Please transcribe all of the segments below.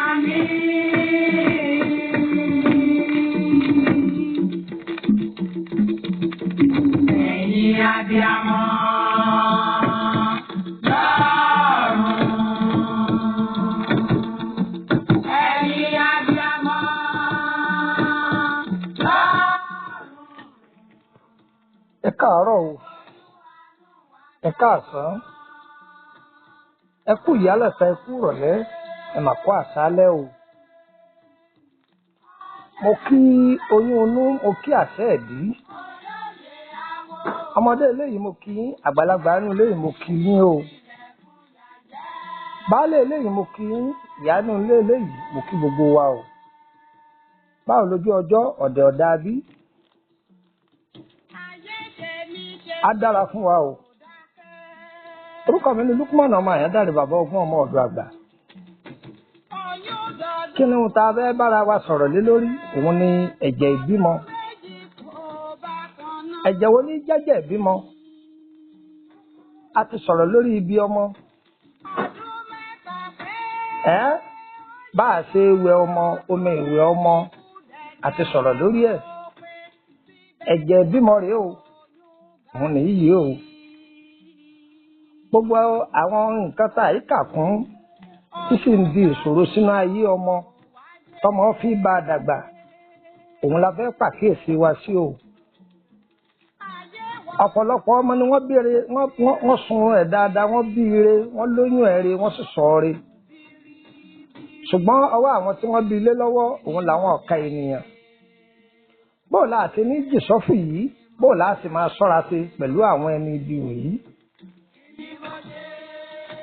àmì. Ẹ̀yin abiyamọ lọ́run. Ẹ̀yin abiyamọ lọ́run. Ẹ káàárọ̀ o, ẹ káàsán, ẹ kú ìyálẹ̀ta, ẹ kú ìrọ̀lẹ́, ẹ mà kú àṣálẹ́ o. Mo kí oyún inú, mo kí àṣẹ ẹ̀dí. Ọmọdé eléyìí mo kí yín, àgbàlagbà inú eléyìí mo kí yín o. Baálé eléyìí mo kí yín, ìyá inú ilé eléyìí mo kí gbogbo wa o. Báwo lójú ọjọ́ ọ̀dẹ̀ ọ̀dà bí? Á dára fún wa o. Orúkọ mi ni Lukman ọmọ Àyándàrè, bàbá ọgbọ́n ọmọ ọ̀dọ̀ àgbà. Kí ni ohun tá a fẹ́ bára wa sọ̀rọ̀ lé lórí? Òun ni ẹ̀jẹ̀ ìbímọ. Ẹ̀jẹ̀ wo ní jẹ́jẹ̀ ìbímọ? A ti sọ̀rọ̀ lórí ibi ọmọ. Ẹ́ bá a ṣe wẹ ọmọ, omi ìwẹ̀ ọmọ, a ti sọ̀rọ̀ lórí ẹ̀. Ẹ̀jẹ̀ ìbímọ rèé o, òun nìyí yìí o. Gbogbo àwọn nǹkan tá a yí kà kún tí sì ń di ìṣòro sínú ayé ọmọ tọmọ fi bá a dàgbà, òun la fẹ́ pàkíyèsí wa sí o. Ọ̀pọ̀lọpọ̀ ọmọ ni wọ́n béèrè, wọ́n sun ẹ̀ dáadáa, wọ́n bí ire, wọ́n lóyún ẹ̀ re, wọ́n sì sọ ọ́ re. Ṣùgbọ́n ọwọ́ àwọn tí wọ́n bí ilé lọ́wọ́ òun làwọn ọ̀ka ènìyàn. Bóò la àti ní jìsọ́fù yìí, bóò la sì máa ṣọ́ra sí pẹ̀lú àwọn ẹni ibi wọ̀nyí.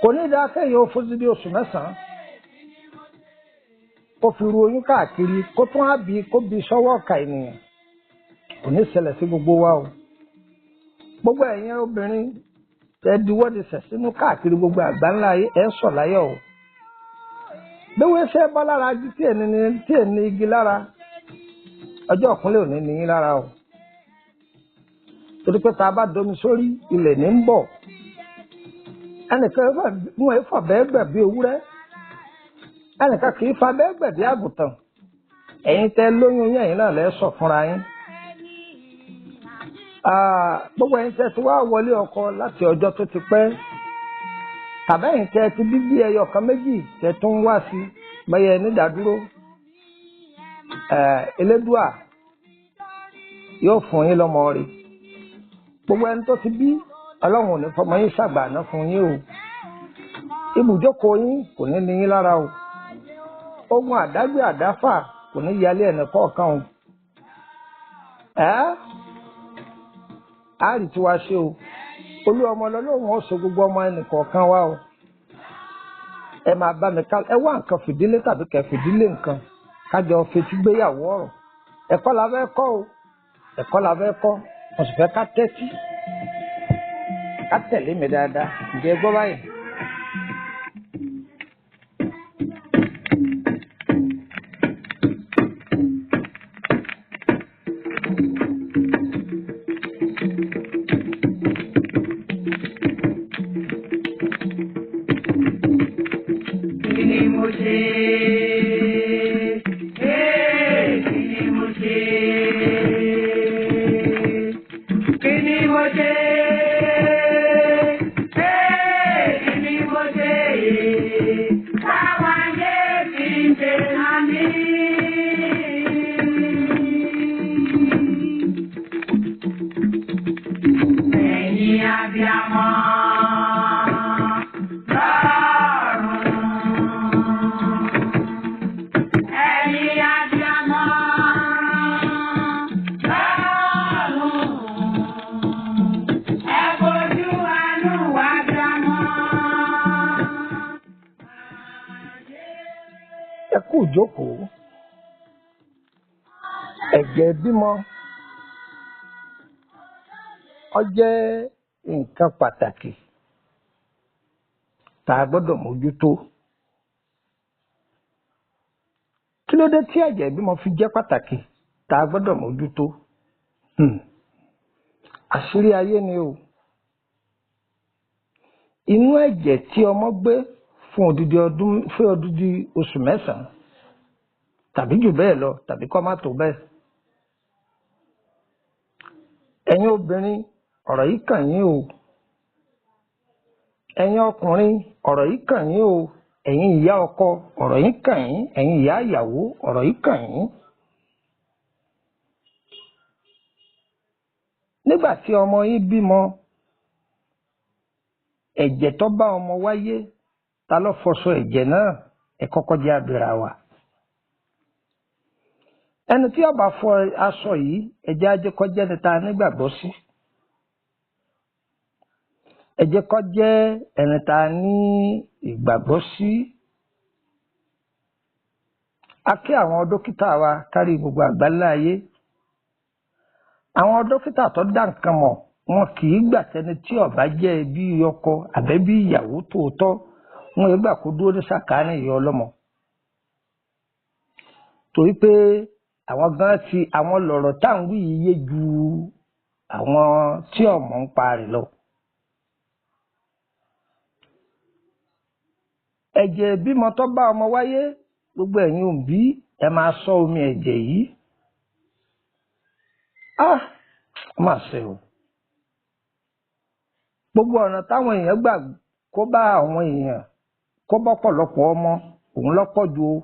Kò ní dáa kéèyàn ó fojú bí oṣù mẹ́sàn-án kó fi ru oyún káàkiri, kó tún á bí kó bí sọ́wọ́ ọ̀ka ènìyàn. Kò ní ṣẹlẹ̀ sí gbogbo wa o. Gbogbo ẹ̀yin obìnrin tẹ́ diwọ́ di sẹ̀ sínú káàkiri gbogbo àgbáńlá ayé, ẹ̀ sọ̀ láyọ̀ o. Bí wọ́n ṣe bọ́ lára igi tí èni ní tí èni igi lára, ọjọ́ ọ̀kúnlẹ̀ òní ní yín lára o. Torí pé tá a bá domi sórí, ilẹ̀ ní ń bọ̀. Ẹnìkan wọn ẹ fà bẹ́ẹ̀ gbẹ̀ bí ewúrẹ́, ẹnìkan kì í fa bẹ́ẹ̀ gbẹ̀ bí àgùntàn. Ẹ̀yin tẹ́ lóyún yín, ẹ̀yin náà lẹ́ sọ fúnra yín. Gbogbo ẹ̀yin tẹ́ ti wá wọlé ọkọ láti ọjọ́ tó ti pẹ́, tàbí ẹ̀yin tẹ́ ti bí bí ẹyọ kan méjì tẹ́ tún wá sí bẹ́yẹ nídàádúró, Elédùà yóò fún yín lọ́mọ rẹ̀. Gbogbo ẹni tó ti bí, Ọlọ́run ò ní fọmọ yín ṣàgbàná fún yín o. Ibùjókòó yín kò ní ní yín lára o. Ogun àdágbé àdáfà kò ní yalé ẹnì kọ̀ọ̀kan o. Ẹ́ á rí tiwa ṣe o. Olú ọmọ lọ́lọ́run ó so gbogbo ọmọ ẹnì kọ̀ọ̀kan wa o. Ẹ máa bá mi ká, ẹ wá nǹkan fìdílé tàbí kẹ fìdílé nǹkan kájọ fetí gbéyàwó ọ̀rọ̀. Ẹ̀kọ́ la fẹ́ kọ́ o, ẹ̀kọ́ la fẹ́ kọ́. Mo sì fẹ́ ká tẹ́tí, ká tẹ̀lé mi dáadáa. Ǹjẹ́ ẹ gbọ́ báyìí? Kí ni mo ṣe? Ee, kí ni mo ṣe? Kí ni mo ṣe? Ee, kí ni mo ṣe? Táwa yé fi ń ṣe àmì. Ẹ̀yin abiyamọ lọ́run. Ẹ̀yin abiyamọ lọ́run. Ẹ fojú àánú wá bíamọ. Ẹ kú ìjókòó. Ẹ̀jẹ̀ bímọ ó jẹ́ nǹkan pàtàkì tá a gbọ́dọ̀ mójútó. Kí ló dé tí ẹ̀jẹ̀ ìbímọ fi jẹ́ pàtàkì tá a gbọ́dọ̀ mójútó? Àṣírí ayé ni o. Inú ẹ̀jẹ̀ tí ọmọ gbé fún fún odidi ọdún, fún odidi oṣù mẹ́sàn-án tàbí jù bẹ́ẹ̀ lọ, tàbí kó má tó bẹ́ẹ̀. Ẹ̀yin obìnrin, ọ̀rọ̀ yìí kàn yín o. Ẹ̀yin ọkùnrin, ọ̀rọ̀ yìí kàn yín o. Ẹ̀yin ìyá ọkọ, ọ̀rọ̀ yìí kàn yín. Ẹ̀yin ìyá ìyàwó, ọ̀rọ̀ yìí kàn yín. Nígbà tí ọmọ yín bímọ, ẹ̀jẹ̀ tó bá ọmọ wáyé, ta ló fọṣọ ẹ̀jẹ̀ náà? Ẹ kọ́kọ́ jẹ́ abìrà wa. Ẹni tí ó bá fọ aṣọ yìí, ẹ̀jẹ̀ ajé kó jẹ́ ẹni tá a nígbàgbọ́ sí. Ẹ jẹ́ kó jẹ́ ẹni tá a ní ìgbàgbọ́ sí. A kí àwọn dókítà wa kárí gbogbo àgbáńlá ayé. Àwọn dókítà tó dá nǹkan mọ̀, wọn kì í gbà tẹni tí ó bá jẹ́ ẹbí ọkọ àbẹ́bí ìyàwó tòótọ́, wọn yóò gbà kó dúró ní sàkáání ìyá ọlọ́mọ. Torí pé àwọn gan ti àwọn lọ̀rọ̀ tá à ń wí yìí yé ju àwọn tí ọmọ ń pa rẹ̀ lọ. Ẹ̀jẹ̀ ìbímọ tó bá ọmọ wáyé, gbogbo ẹ̀yin òbí ẹ máa ṣọ́ omi ẹ̀jẹ̀ yìí. Ah, ó mà ṣe o. Gbogbo ọ̀nà táwọn èèyàn gbà kó bá àwọn èèyàn kó bọ́pọ̀lọpọ̀ ọmọ òun lọ́pọ̀ ju o.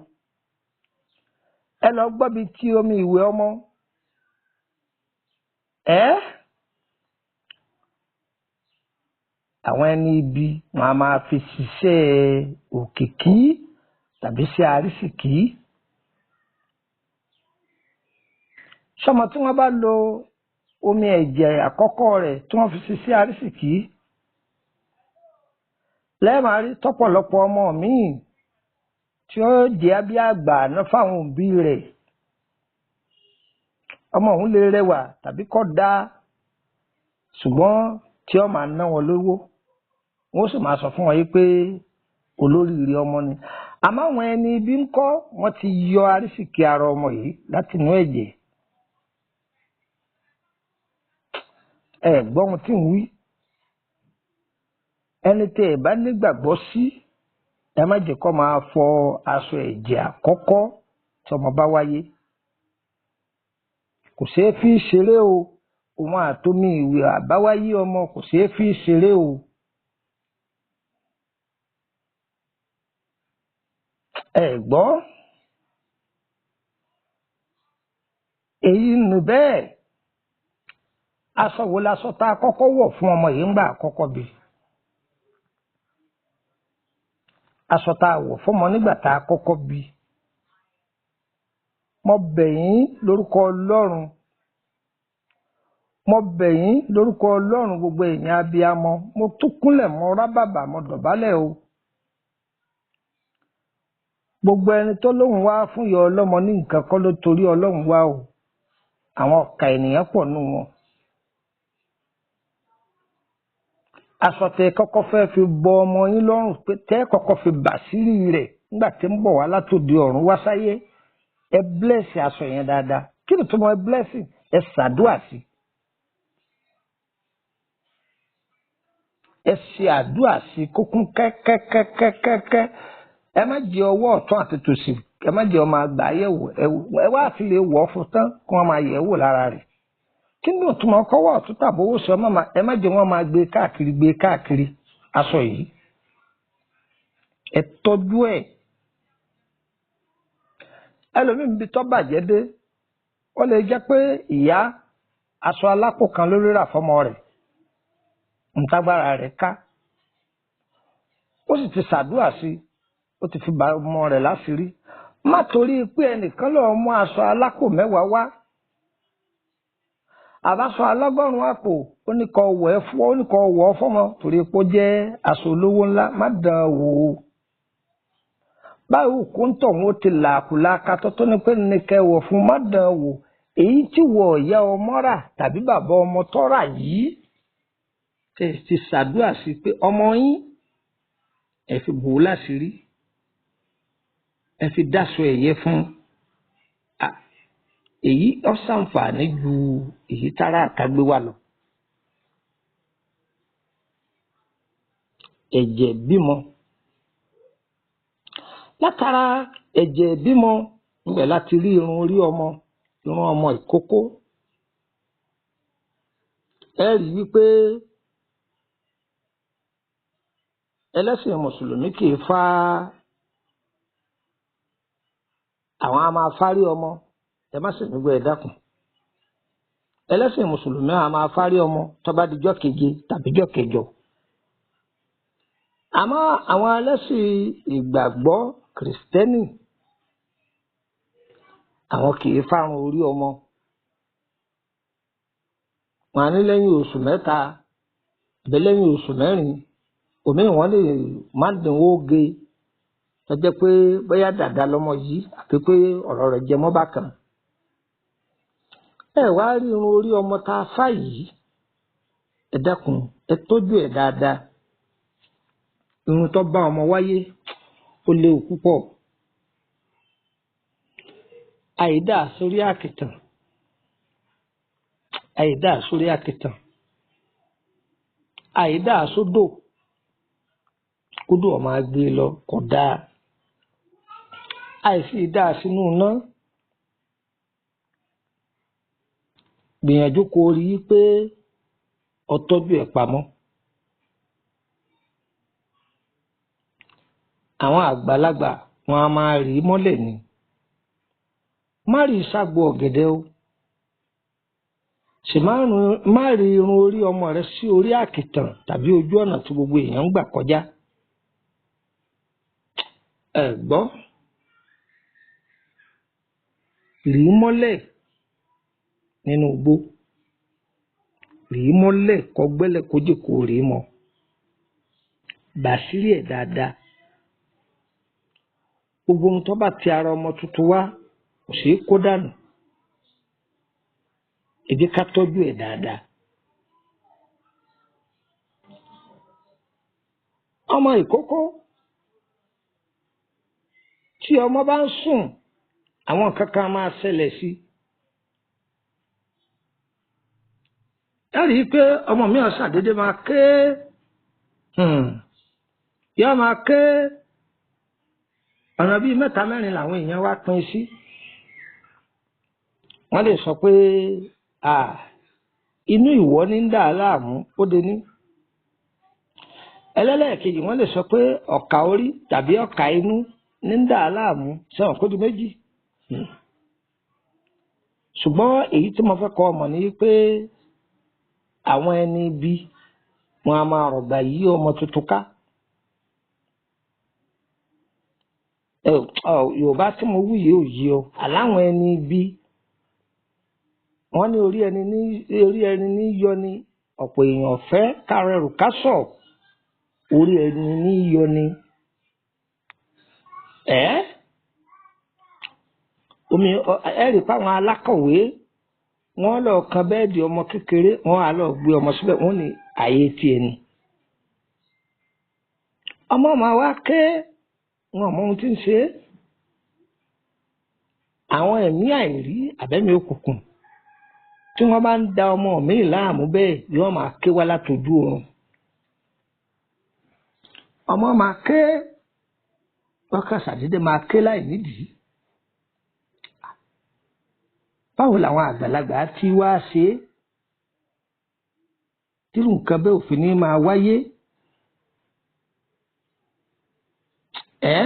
Ẹ lọ gbọ́ bí tí omi ìwẹ̀ ọmọ. Ẹ́ àwọn ẹni ibi wọn a máa fi ṣiṣẹ́ òkìkí tàbí ṣe àrísìkí. Sọmọ tí wọ́n bá lo omi ẹ̀jẹ̀ àkọ́kọ́ rẹ̀ tí wọ́n fi ṣiṣẹ́ àrísìkí, lẹ́ẹ̀máa rí tọ́pọ̀lọpọ̀ ọmọ míì tí ó jẹ́ bí àgbà àná fáwọn òbí rẹ̀. Ọmọ òun lè rẹwà tàbí kó dáa, ṣùgbọ́n tí ó máa ná wọn lówó, wọ́n sì máa sọ fún wọn yìí pé olóríire ọmọ ni. Àmọ́ àwọn ẹni ibi ń kọ́, wọ́n ti yọ àrísìkí ara ọmọ yìí láti inú ẹ̀jẹ̀. Ẹ gbọ́ ohun tí ń wí. Ẹni tí ẹ bá nígbàgbọ́ sí, ẹ má jẹ́ kó máa fọ aṣọ ẹ̀jẹ̀ àkọ́kọ́ tí ọmọ bá wáyé. Kò ṣeé fi ṣeré o. Òun àtomi ìwé àbáwáyé ọmọ kò ṣeé fi ṣeré o. Ẹ gbọ́. Èyí nù bẹ́ẹ̀. Aṣọ wo laṣọ tá a kọ́kọ́ wọ̀ fún ọmọ yìí ńgbà àkọ́kọ́ bí? Aṣọ tá a wọ̀ fọ́mọ nígbà tá a kọ́kọ́ bí. Mo bẹ̀ yín lórúkọ Ọlọ́run. Mo bẹ̀ yín lórúkọ Ọlọ́run gbogbo èèyàn abiyamọ. Mo tún kúnlẹ̀, mo rábàbà, mo dọ̀bálẹ̀ o. Gbogbo ẹni tó lóhùn wá fún ìyá ọlọ́mọ ní nǹkan kọ́ ló torí Ọlọ́run wá o. Àwọn ọ̀kà ènìyàn pọ̀ nù wọn. Aṣọ tẹ kọ́kọ́ fẹ́ fi bọ ọmọ yín lọ́rùn pé tẹ́ kọ́kọ́ fi bàṣírí rẹ̀ nígbà tí ń bọ̀ wá látòdì ọ̀run wá sáyé, ẹ blẹ́sì aṣọ yẹn dáadáa. Kí ni tó mọ ẹ blẹ́sì? Ẹ ṣàdúà sí. Ẹ ṣe àdúà sí kókún kẹ́kẹ́kẹ́kẹ́kẹ́. Ẹ má jẹ ọwọ́ ọ̀tún àti tòsì, ẹ má jẹ ọmọ àgbà yẹ̀wò, ẹ wá fi lè wọ̀ ọ́ fún tán kí wọ́n máa yẹ̀ wò lára rẹ̀. Kí ni òtúmọ̀ kọ́wọ́ ọ̀tún tàbí owó sọ ọmọ ẹ má jẹ́ wọ́n máa gbé káàkiri gbé káàkiri aṣọ yìí. Ẹ tọ́jú ẹ̀. Ẹlòmíín bí tọ́ bàjẹ́ dé, ó lè jẹ́ pé ìyá aṣọ alápò kan ló rírà fọ́mọ rẹ̀, ntágbára rẹ̀ ká. Ó sì ti ṣàdúrà sí i, ó ti fi ba ọmọ rẹ̀ láṣìírí. Má torí pé ẹnìkan lọ́ọ́ mú aṣọ alápò mẹ́wàá wá, àbáṣọ alọ́gọ́rùn-ún àpò, ó ní kó wọ̀ ẹ́ fún, ó ní kó wọ̀ ọ́ fọ́mọ torí pé ó jẹ́ aṣọ olówó ńlá. Má dán an wò ó. Báwo kó ń tọ̀ wọ́n ti làákùlàaka tó tó ní pé ní kẹ́ wọ̀ fún, má dán an wò. Èyí tí wọ̀ ìyá ọmọ rà tàbí bàbá ọmọ tó rà yìí, tẹ̀ ti ṣàdúrà sí pé ọmọ yín ẹ fi bò ó láṣìírí, ẹ fi dáṣọ ẹ̀yẹ fún un. Èyí ó ṣàǹfààní ju èyí tára àtàgbé wà lọ. Ẹ̀jẹ̀ bímọ. Látara ẹ̀jẹ̀ ìbímọ ńbẹ̀ láti rí irun orí ọmọ, irun ọmọ ìkókó. Ẹ rí wípé ẹlẹ́sìn mùsùlùmí kì í fá, àwọn a máa fárí ọmọ. Ẹ má sì nígbà ẹ dákun. Ẹlẹ́sìn mùsùlùmí a máa fárí ọmọ tó bá di jọ́ keje tàbí jọ́ kẹjọ. Àmọ́ àwọn ẹlẹ́sìn ìgbàgbọ́ kìrìsìtẹ́nì, àwọn kì í fárun orí ọmọ. Wọn á ní lẹ́yìn oṣù 3 àbí lẹ́yìn oṣù 4, òmíì wọn lè má dínwó ge tó jẹ́ pé bóyá dàda lọmọ yìí àti pé ọ̀rọ̀ rẹ̀ jẹ mọ́ bákan. Ẹ wá rí irun orí ọmọ tá a fá yìí, ẹ dákun, ẹ tọ́jú ẹ̀ dáadáa. Irun tó bá ọmọ wáyé ó léwu púpọ̀. Àìdá sórí àkìtàn, àìdá sórí àkìtàn, àìdá sódò, kódò ọmọ agbe lọ kò dáa. Àìsí ìdá sínú iná. Gbìyànjú kó rí i pé o tọ́jú ẹ̀ pamọ́. Àwọn àgbàlagbà wọn a máa rí mọ́lẹ̀ ni. Má rí ságbo ọ̀gẹ̀dẹ̀ o. Sì má rí irun orí ọmọ rẹ sí orí àkìtàn tàbí ojú ọ̀nà tí gbogbo èèyàn ń gbà kọjá. Ẹ gbọ́, rí mọ́lẹ̀ nínú igbó, rí mọ́lẹ̀ kọgbẹ́lẹ̀ kójì kó rí mọ́, bàṣírí ẹ̀ dáadáa. Gbogbo ohun tó bá ti ara ọmọ tuntun wá kò ṣeé kó dànù. Ẹ jẹ́ ká tọ́jú ẹ̀ dáadáa. Ọmọ ìkókó, tí ọmọ bá ń sùn, àwọn nǹkan kan máa ṣẹlẹ̀ sí i. Ẹ rí i pé ọmọ mi ò ṣàdédé máa ké, yóò máa ké. Ọ̀nà bíi 3 mẹ́rin làwọn èèyàn wá pín sí. Wọ́n lè sọ pé inú ìwọ ní ń dà á láàmú, ó de ní. Ẹlẹ́lẹ́ẹ̀kejì, wọ́n lè sọ pé ọ̀kà orí tàbí ọ̀kà inú ní ń dà á láàmú, sẹ́wọ̀n kó di méjì. Ṣùgbọ́n èyí tí mo fẹ́ kọ́ ọmọ ni pé àwọn ẹni ibi wọn a máa rọ̀gbà yí ọmọ tuntun ká. Yorùbá tí mo wí yìí ò yí o. Àláwọn ẹni ibi wọ́n ní orí ẹni ní yọ ni, ọ̀pọ̀ èèyàn fẹ́ kárẹ̀rù kásọ̀, orí ẹni ní yọ ni. Omi ẹ rí fáwọn alákọ̀wé, wọ́n lọ kan bẹ́ẹ̀dì ọmọ kékeré, wọ́n á lọ gbé ọmọ síbẹ̀, wọ́n ní ààyè tiẹ̀ ni. Ọmọ máa wá ké, wọn mọ ohun tí ń ṣe é. Àwọn ẹ̀mí àìrí àbẹ́mí òkùnkùn tí wọ́n bá ń da ọmọ mi láàmú bẹ́ẹ̀ yóò máa ké wá látọjú oorun. Ọmọ máa ké, wọ́n kàn ṣàdédé máa ké láì nídìí. Báwo làwọn àgbàlagbà ti wá ṣe é tírú nǹkan bẹ́ẹ̀ òfin ní máa wáyé? Ẹ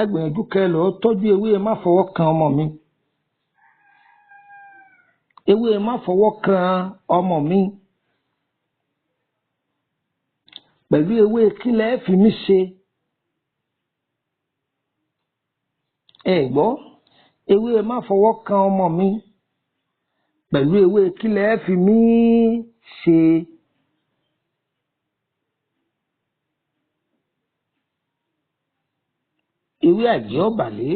gbìyànjú kẹ́ lọ tọ́jú ewé má fọwọ́ kan ọmọ mi. Ewé má fọwọ́ kan ọmọ mi. Pẹ̀lú ewé kílẹ̀ fi mí ṣe. Ẹ gbọ́, ewé má fọwọ́ kan ọmọ mi. Pẹ̀lú ewé kílẹ̀ fi mí ṣe. Ewé àjẹ́ ọ̀bàlé,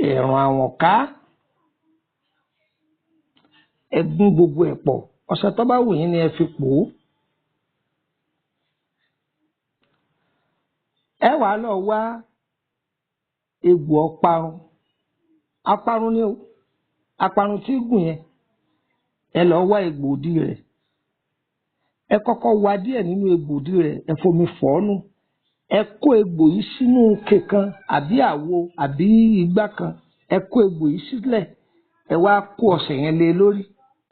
ẹ̀rùn àwọ̀nká, ẹ̀gún gbogbo ẹ̀ pọ̀, ọṣẹ tó bá wù yín ni ẹ fi pò ó. Ẹ wàá lọ wá egbò ọparun, aparun ni o, aparun tí gùn yẹn, ẹ lọ wá egbò òdì rẹ̀. Ẹ kọ́kọ́ wá díẹ̀ nínú egbòdì rẹ̀, ẹ fomi fọ̀ ọ́ nù. Ẹ kó egbò yìí sínú ike kan àbí àwo àbí igbá kan. Ẹ kó egbò yìí sílẹ̀, ẹ wá kó ọṣẹ yẹn lé lórí,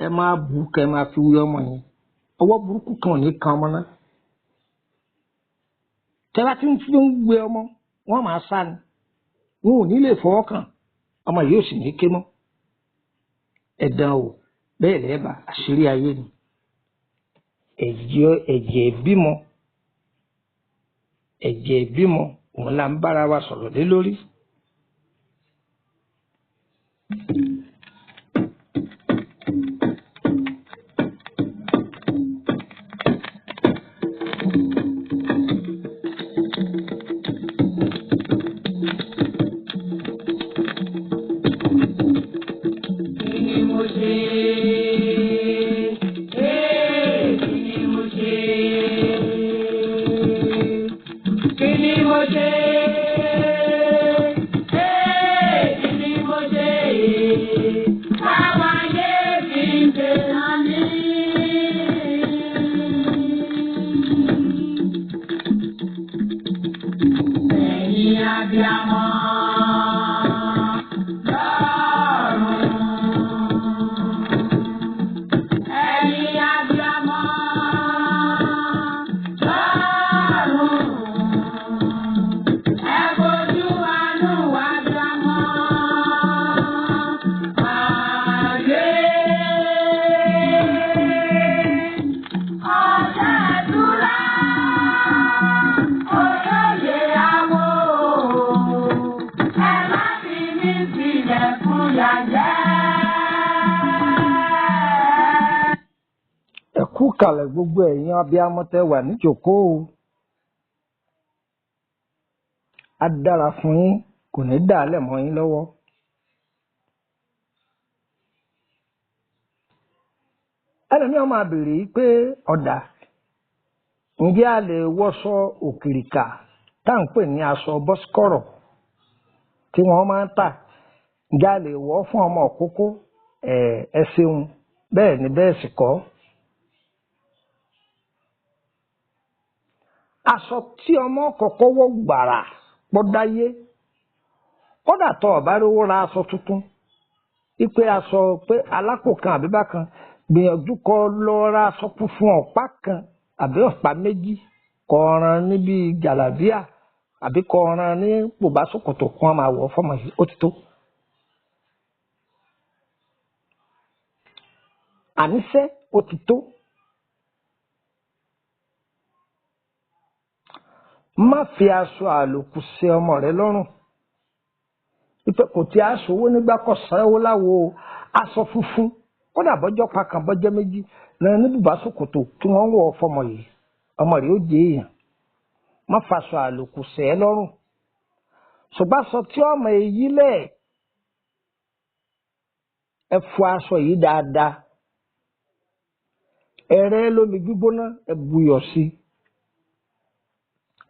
ẹ máa bù ú kẹ́ ẹ máa fi wé ọmọ yẹn. Ọwọ́ burúkú kan ò ní kan ọmọ náà. Tẹ́lá tí ń fi ń wé ọmọ, wọ́n máa sá ni, wọn ò ní lè fọwọ́ kàn ọmọ yìí, ò sì ní ké mọ́. Ẹ̀dán o, bẹ́ẹ̀ lẹ́ẹ̀bà àṣírí ayé ni. Ẹ̀jẹ̀ ìbímọ, ẹ̀jẹ̀ ìbímọ òun là ń bára wa sọ̀rọ̀ lé lórí. Kí ni mo ṣe? Ee, kí ni mo ṣe? Kí ni mo ṣe? Ee, kí ni mo ṣe? Táwọn ayé fi ń ṣe hàn mí. Ẹ̀yin abiyamọ lọ́run. Ẹ̀yin abiyamọ lọ́run. Ẹ fojú àánú abiyamọ ayé. Ọ̀sẹ̀ ìtura, olóye àwọ̀, ẹ má fi mí sílẹ̀ fún yàjẹ́. Ẹ kú kalẹ̀ gbogbo ẹ̀yin abiyamọ tẹ́ wà níjókòó o. Á dára fún yín, kò ní dàálẹ̀ mọ́ yín lọ́wọ́. Ẹlòmíràn máa béèrè yìí pé ọ̀dà, ǹjẹ́ a lè wọṣọ òkìrìkà tá à ń pè ní aṣọ bọ́síkọ̀rọ̀ tí wọ́n máa ń tà, ǹjẹ́ a lè wọ̀ ọ́ fún ọmọ òkókó? Ẹ ṣeun, bẹ́ẹ̀ ni, bẹ́ẹ̀ sì kọ́. Aṣọ tí ọmọ kọ́kọ́ wọ̀ gbàrà pọ́dáyé, kódà tó o bá rówó ra aṣọ tuntun, ipe aṣọ pé alápò kan àbí bákan, gbìyànjú kó lọ ra aṣọ funfun ọ̀pá kan àbí ọ̀pá méjì, kó rán níbi jàlábíà àbí kó rán ní bùbá ṣòkòtò kó wọn máa wọ̀ ọ́ fọmọ yìí, ó ti tó. Àníṣe ó ti tó. Má fi aṣọ àlòkù ṣe ọmọ rẹ lọ́rùn. Ipe kò tí aṣọ owó nígbà kọ sanwó láwo aṣọ funfun, kódà bọ́jọ́ pa kan bọ́jọ́ méjì lẹ́nu ní bùbá ṣòkòtò tí wọ́n ń wọ̀ ọ́ fọmọ yìí, ọmọ rẹ ó jẹ́ èèyàn. Má faṣọ àlòkù ṣe ẹ́ lọ́rùn. Ṣùgbọ́n aṣọ tí ọmọ èyí lẹ̀, ẹ fọ aṣọ yìí dáadáa, ẹ rẹ́ lómi gbígbóná, ẹ buyọ̀ sí i.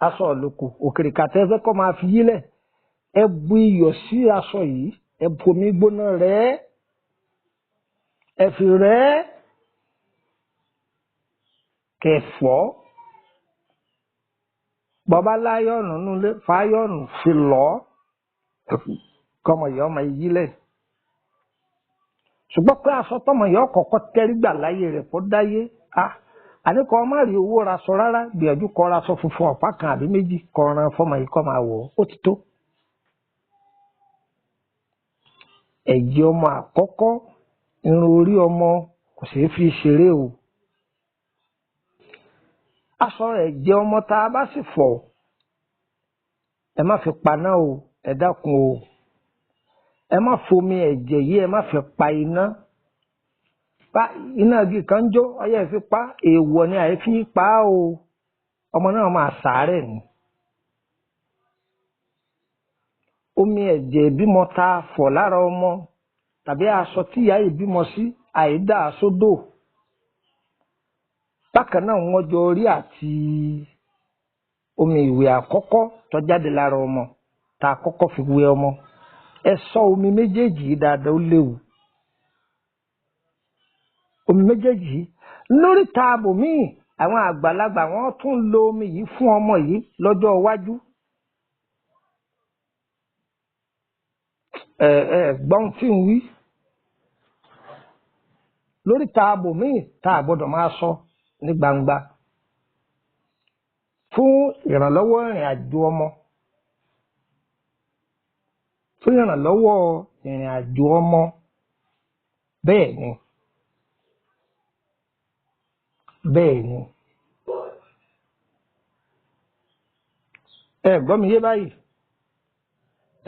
Aṣọ àlòkù òkèrèkà tẹ́ fẹ́ kọ́ máa fi yílẹ̀, ẹ bu iyọ̀ sí aṣọ yìí, ẹ bomi gbóná rẹ́, ẹ fi rẹ́ kẹfọ́. Bàbá láyọ̀nù nulẹ̀, fáyọ̀nù fi lọ́ kọ́mọ yìí ọmọ yìí lẹ̀. Ṣùgbọ́n pé aṣọ tọmọ yìí ọkọ̀ọ̀kọ́ tẹ́rí gbà láyé rẹ̀ kó dáyé, àní kọ́ má rí owó raṣọ rárá, gbìyànjú kó raṣọ funfun ọ̀pá kan àbí méjì kó ran fọmọ yìí kó máa wọ̀ ọ́, ó ti tó. Ẹ̀jẹ̀ ọmọ àkọ́kọ́, irun orí ọmọ kò ṣeé fi ṣeré o. Aṣọ ẹ̀jẹ̀ ọmọ tá a bá sì fọ̀, ẹ má fi paná o, ẹ dákun o. Ẹ má fomi ẹ̀jẹ̀ yìí, ẹ má fi pa iná. Pa iná igi kan jó, ọyẹ́ ẹ fi pa, èèwọ̀ ni àyè fi pa á o. Ọmọ náà máa sàárẹ̀ ni. Omi ẹ̀jẹ̀ ìbímọ tá a fọ̀ lára ọmọ tàbí aṣọ tí ìyá ìbímọ sí, àìdá sódò. Bákan náà wọ́n jọ orí àti omi ìwẹ̀ àkọ́kọ́ tó jáde lára ọmọ tá a kọ́kọ́ fi wẹ ọmọ. Ẹ ṣọ́ omi méjèèjì yìí dáadáa, ó léwu. Omi méjèèjì yìí lórí taabò míì Àwọn àgbàlagbà wọ́n tún lo omi yìí fún ọmọ yìí lọ́jọ́ iwájú. Ẹ ẹ gbọ́n tí ń wí lórí taabo míì tá a gbọ́dọ̀ máa sọ ní gbangba fún ìrànlọ́wọ́ ìrìn àjò ọmọ, fún ìrànlọ́wọ́ ìrìn àjò ọmọ. Bẹ́ẹ̀ ni, bẹ́ẹ̀ ni. Ẹ gbọ́ mi yé báyìí.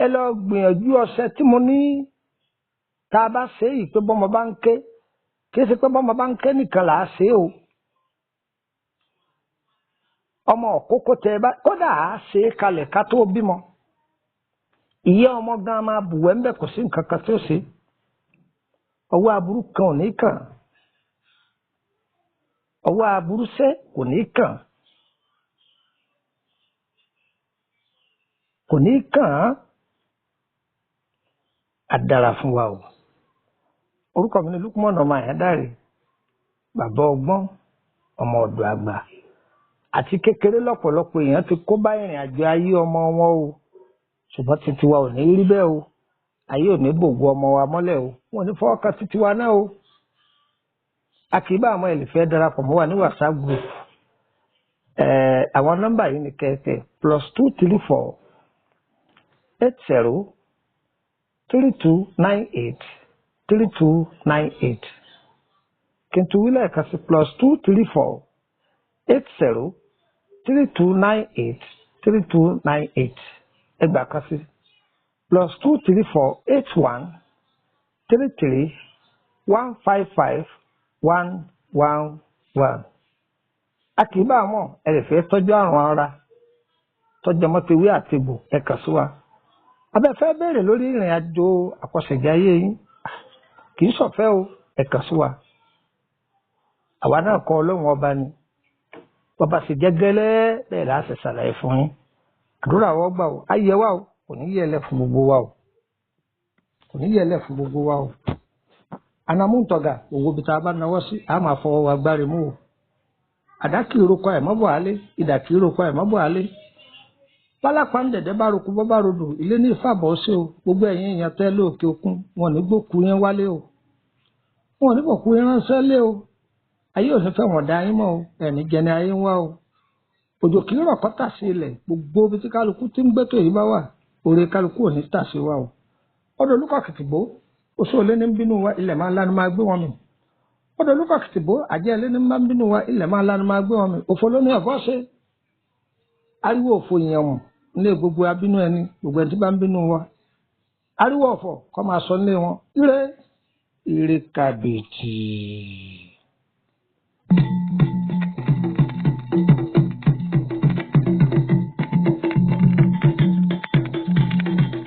Ẹ lọ gbìyànjú ọṣẹ tí mo ní tá a bá ṣe é yìí pé bọ́mọ bá ń ké, kì í ṣe pé bọ́mọ bá ń ké nìkan là á ṣe é o. Ọmọ òkókó tẹ ẹ bá kódà á ṣe é kalẹ̀ ká tó bímọ. Ìyá ọmọ gan máa bùwẹ́ ńbẹ̀, kò sí nǹkan kan tí ó ṣe. Ọwọ́ aburú kan ò ní kàn. Ọwọ́ aburú sẹ́ kò ní kàn. Kò ní kàn án. Á dára fún wa o. Orúkọ mi ni Lukman ọmọ Àyándárè, bàbá ọgbọ́n, ọmọ ọ̀dọ̀ àgbà. Àti kékeré lọ́pọ̀lọpọ̀ èèyàn ti kó bá ìrìn àjò ayé ọmọ wọn o. Ṣùgbọ́n titi wa ò ní rí bẹ́ẹ̀ o. Ayé ò ní bògo ọmọ wa mọ́lẹ̀ o. Wọn ò ní fọwọ́ kan titi wa náà o. A kì í bá àwọn ẹlẹ́fẹ́ darapọ̀ mọ́ wa ní WhatsApp group. Àwọn nọ́mbà yìí ni kẹ̀kẹ́ +234 80 3298 3298. Kí n tún wí lẹ́ẹ̀kan sí +234 80 3298 3298. Ẹgbàá kan sí +234 81 33 155 111. A kì í bá àwọn ẹlẹ́fẹ́ tọ́jú àrùn ara tọ́jú ọmọ ti wí àti bò, ẹ kàn sí wa. Abẹ́fẹ́ béèrè lórí ìrìn àjò àkọsẹ̀jáyé yín, kì í ṣọ̀fẹ́ o, ẹ kàn sí wa. Àwa náà kọ́ Ọlọ́run ọba ni. Bọ́ba sì jẹ́ gẹ́lẹ́ bẹ́ẹ̀ láti ṣàlàyé fún yín. Àdúrà wọ́n gbà o, ayé wa o, kò ní yẹlẹ̀ fún gbogbo wa o. Kò ní yẹlẹ̀ fún gbogbo wa o. Anamúntọ̀gà, òwò bí tá a bá nawọ́ sí, a máa fọwọ́ wa gbáre mú o. Àdá kì í roko àìmọ́bọ̀ alé, idà kì í roko àìmọ́bọ̀ alé. Pálápàá ń dẹ̀dẹ̀ bá roko bọ́ bá rodò, ilé ní ìfàbọ̀ sí o. Gbogbo ẹ̀yin èèyàn tẹ́ lóòkè òkun, wọn ò ní gbókú yẹn wálé o. Wọn ò ní bọ̀kú yẹn ránṣẹ́ lé o. Ayé ò ní fẹ́ wọ̀n dá yín mọ́ o, ẹ̀ní jẹni ayé ń wá o. Òjò kì í rọ̀ kọ́ tà sí ilẹ̀, gbogbo ibi tí kálukú ti ń gbé tó yìí bá wà, oore kálukú ò ní tà sí wa o. Ọ̀dọ̀ olúkọ̀ kìtìbó, oṣù olé ní ń bínú wa, ilẹ̀ máa ń lanu máa gbé wọn mì. Ọ̀dọ̀ olúkọ̀ kìtìbó, àjẹ́ ilé ní máa ń bínú wa, ilẹ̀ máa ń lanu máa gbé wọn mì. Òfò ló ní ọ̀fọ́ ṣe. Ariwo òfò yẹn wọ̀n nílé gbogbo abínú ẹni, gbogbo ẹni tí bá ń bínú wa. Ariwo ọ̀fọ̀ kọ́ máa sọ nílé wọn. Ire, ire kàbìtì.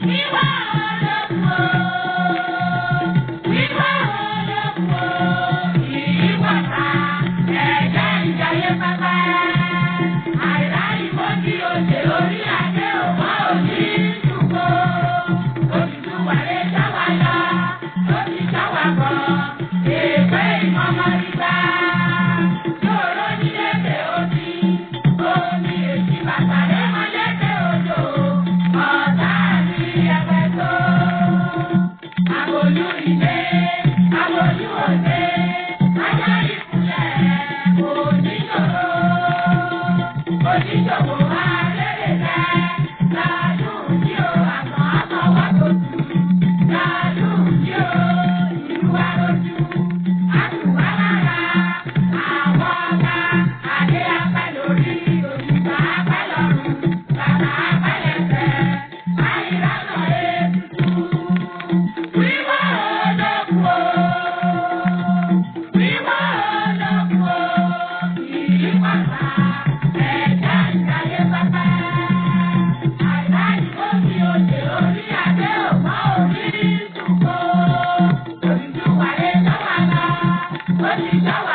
Wíwá olóko, wíwá olóko, ìwàta, ẹ̀jẹ̀ ìjayé pápá. Àìrá ìmọ̀jì òṣè orí adé òwá òní ṣùgbọ́. Odùduwà lè dá wa lọ, ó ti dá wa bọ̀. Èpè ìmọ̀mọ́ rígbà. Yòró nílé bẹ̀ òní, omi èsì bàtà lé mọ́lé bẹ̀ odò. Ọ̀tá mi ẹgbẹ́ tó. Àbòyú ilé, àbòyú òde, ajá ìkúlẹ̀ oníṣòro. Oníṣòwò alẹ́lẹ̀ rẹ̀, ládùn tí ó àtọ̀ àtọwọ́ tó tù. Ládùn tí ó ìlú wa lójú, àtùwá lára, àwọn ọ̀gá, adé apẹ́ lórí, òṣùpá apẹ́ lọ́rùn, bàbá apẹ́ lẹ́sẹ̀, àìrànà ètùtù. Wíwá olóko, wíwá olóko, ìyípadà, ẹ̀dá ìdáyé pápá. Àìrá ìmọ̀sí òṣè orí adé òwá orí ìsúnkó. Odùduwà lè dá wa lọ, ó ti dá wa.